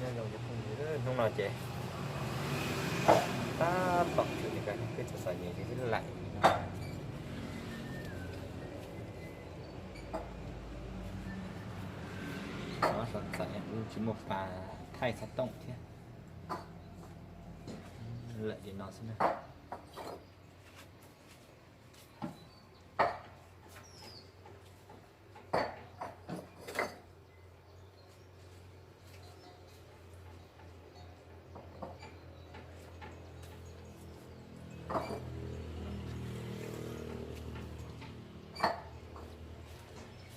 Nyob zoo cov phooj ywg, hnub no ces tab tom tsum li ko, peb txom txom nyem ces twb laim li no. Nov sov txaim kuj tsis muaj pas thaij xov tooj thiab, lawm li no xwb na.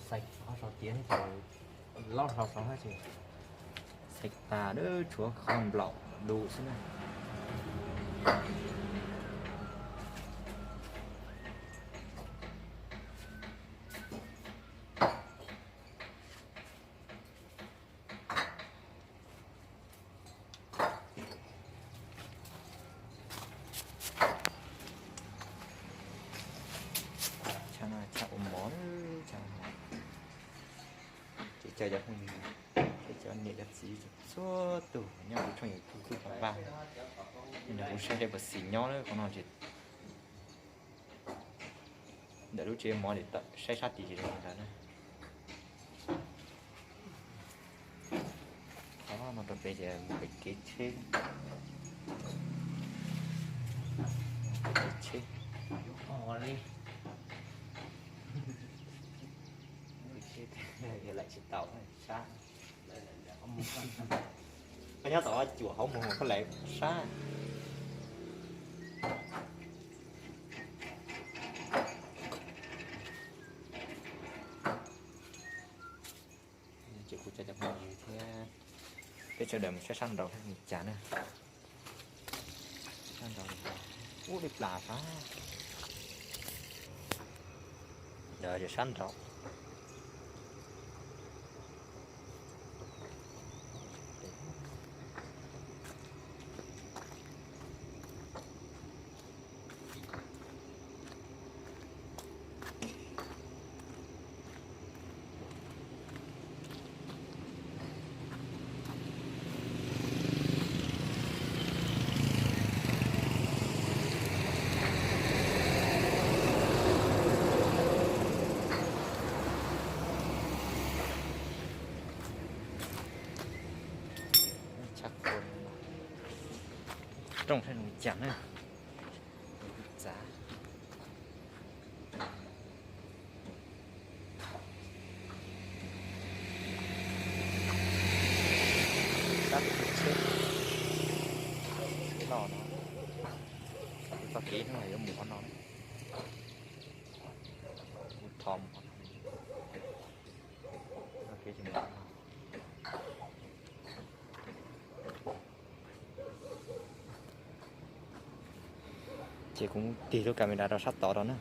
Xaim hau saum tiav, loj hlau saud hab ces xaim tas, tshuav qhov nplaum du xwb na. Tshaj no tshaj ua mov, tshaj ua mov. Ces cov phooj ywg, cov niam cov txiv txhua tus nyob kuv tshooj YouTube tub pab npaj, kuv saib seb puas xis nyob na qhov no ces ntawm lub tsev mov ces saib sab tid ces zoo li ntawd na. Qhov no rau pem ces mus pem kev tsheb, kev tsheb. Laim tsis tau sab. Koj nyob tom cuam hauv mus koj laim sab. Ces kuv cov cov phooj ywg thiab peb sawv daws mus saib sab nraud li cas na. Sab nraud, ub, dej plas sab. Ntawd yog sab nraud. Tshaj qhua, rooj saib zoo li cas na. Txav sab tus tsheb loj no, txoj kev hnub no yuav mus qhov no, kuv rho mus qhov no, txoj kev tsis mus qhov no. Ces kuv tig lub camera rau sab tod rau na.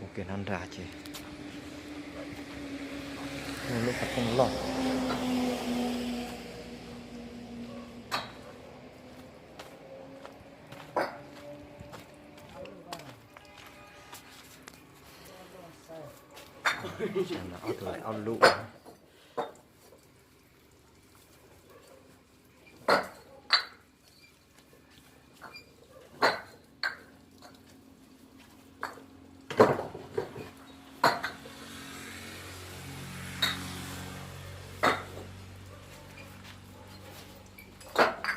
Ua ke no nrad ces muaj lub qhov rooj loj. Ob tug laim ob lub.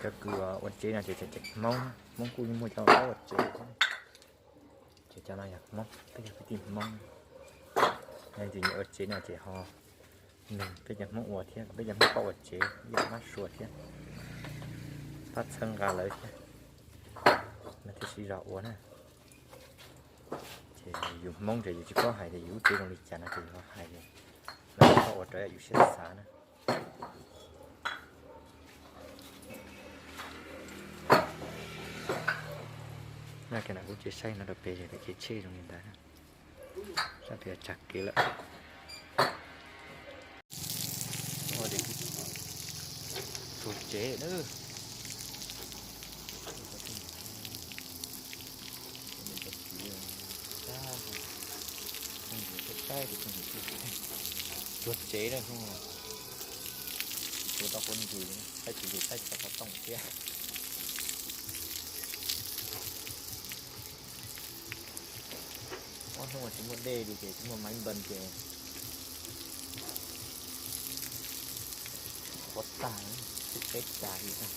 Cov kws ua tsev no ces cov Hmoob, Hmoob kuj yeej muaj cov ua tsev. Ces cov no yog Hmoob, peb yog kwv tij Hmoob. Leej twg nyiam ua tsev no ces ho nug peb cov Hmoob ua thiab, peb cov Hmoob paub ua tsev, ib yam mab sua thiab. Pab txhawb nqa lawv thiab, lawv thiaj siv zog ua na. Ces yus Hmoob ces yus tsis paub hais tias yus lub tsev zoo li cas no ces yus ho hais, lawv thiaj paub ua raws yus siab xav na. Nyob kiag no kuv tsis saib no rau pem, pem kev tsheb zoo li ntawd. Sab pem tsag kev lawm. Tuag tsev na. Tuag tsev na. Tsis tau quav ntsws, thaij tsis ntsws thaij tsis tau xov tooj thiab. Ob hnub tsis muaj dej li ces tsis muaj maiv npawg ces quav tag, xwb peb tag li tag.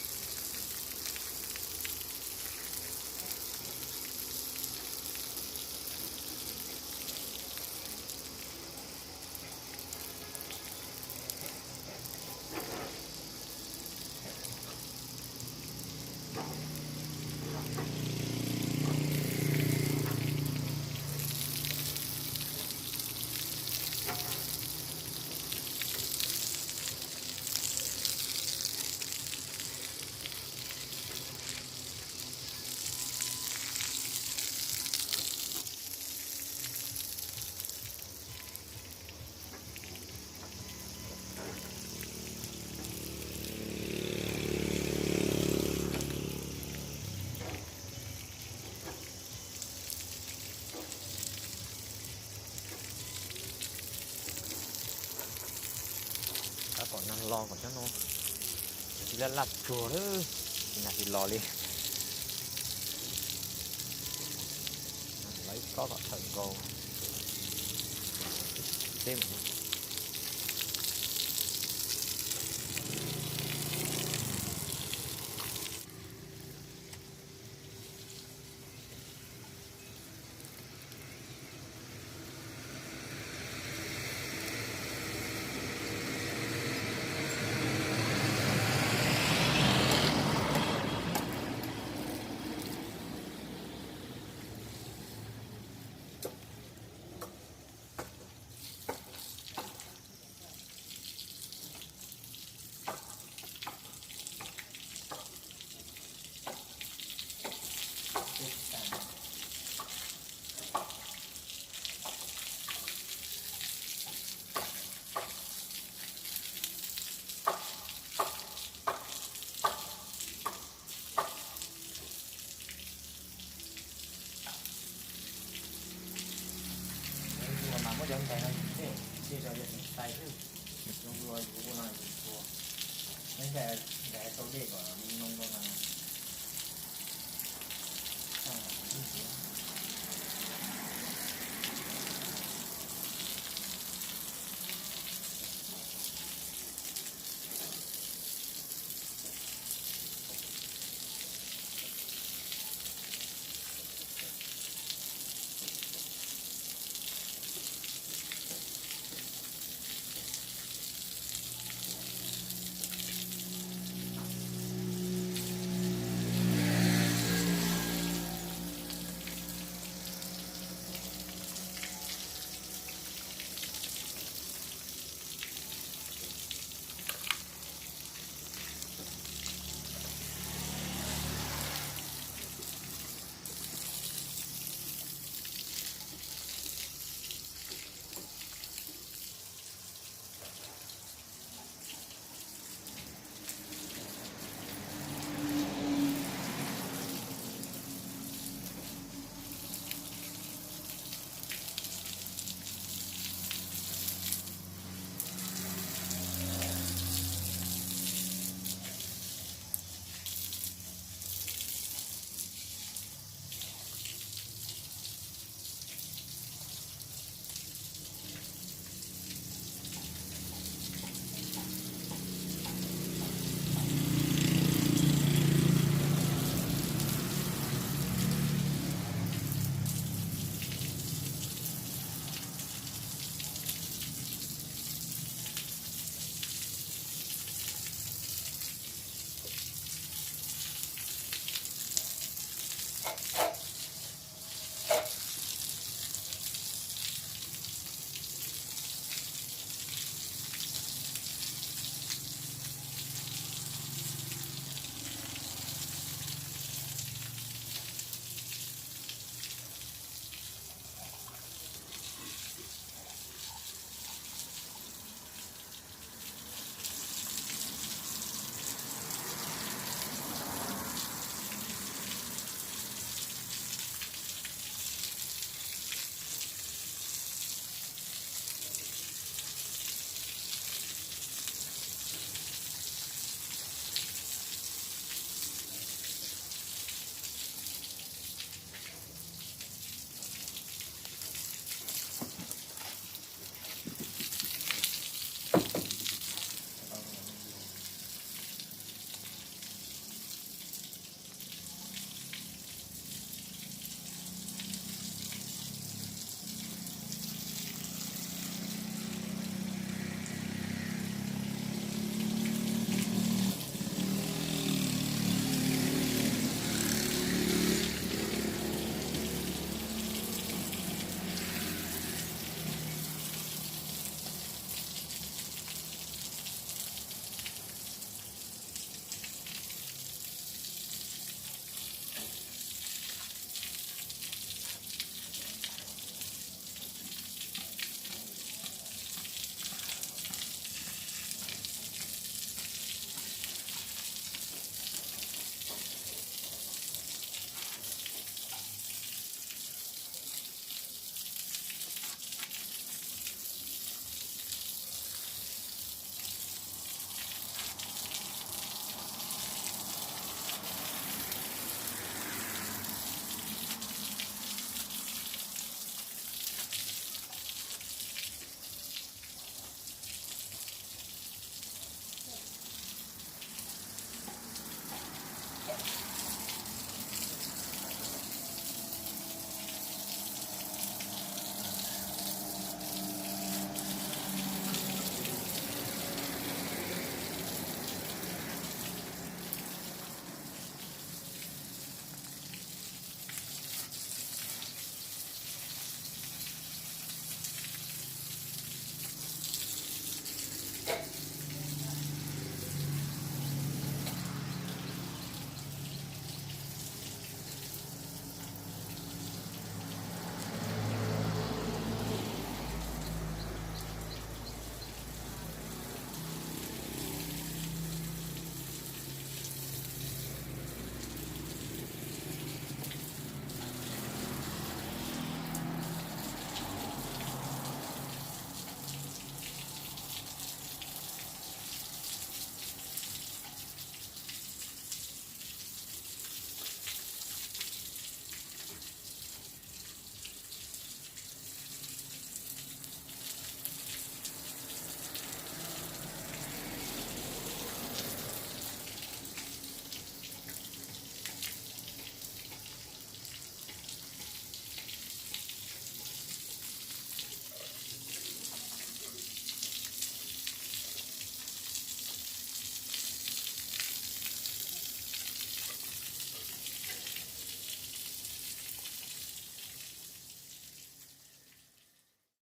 Tab tom nag los kom cov no tsis laj laj tsuag lawm, tsis nag tsis los li. Lawv kob kom tawm nkaus teb mus. Mas muab cov ntais no tsij rau yog tseem xais xwb. Zoo dua yus ua no yus tua. Neb ntais, ntais tau dej kom noo rau mas.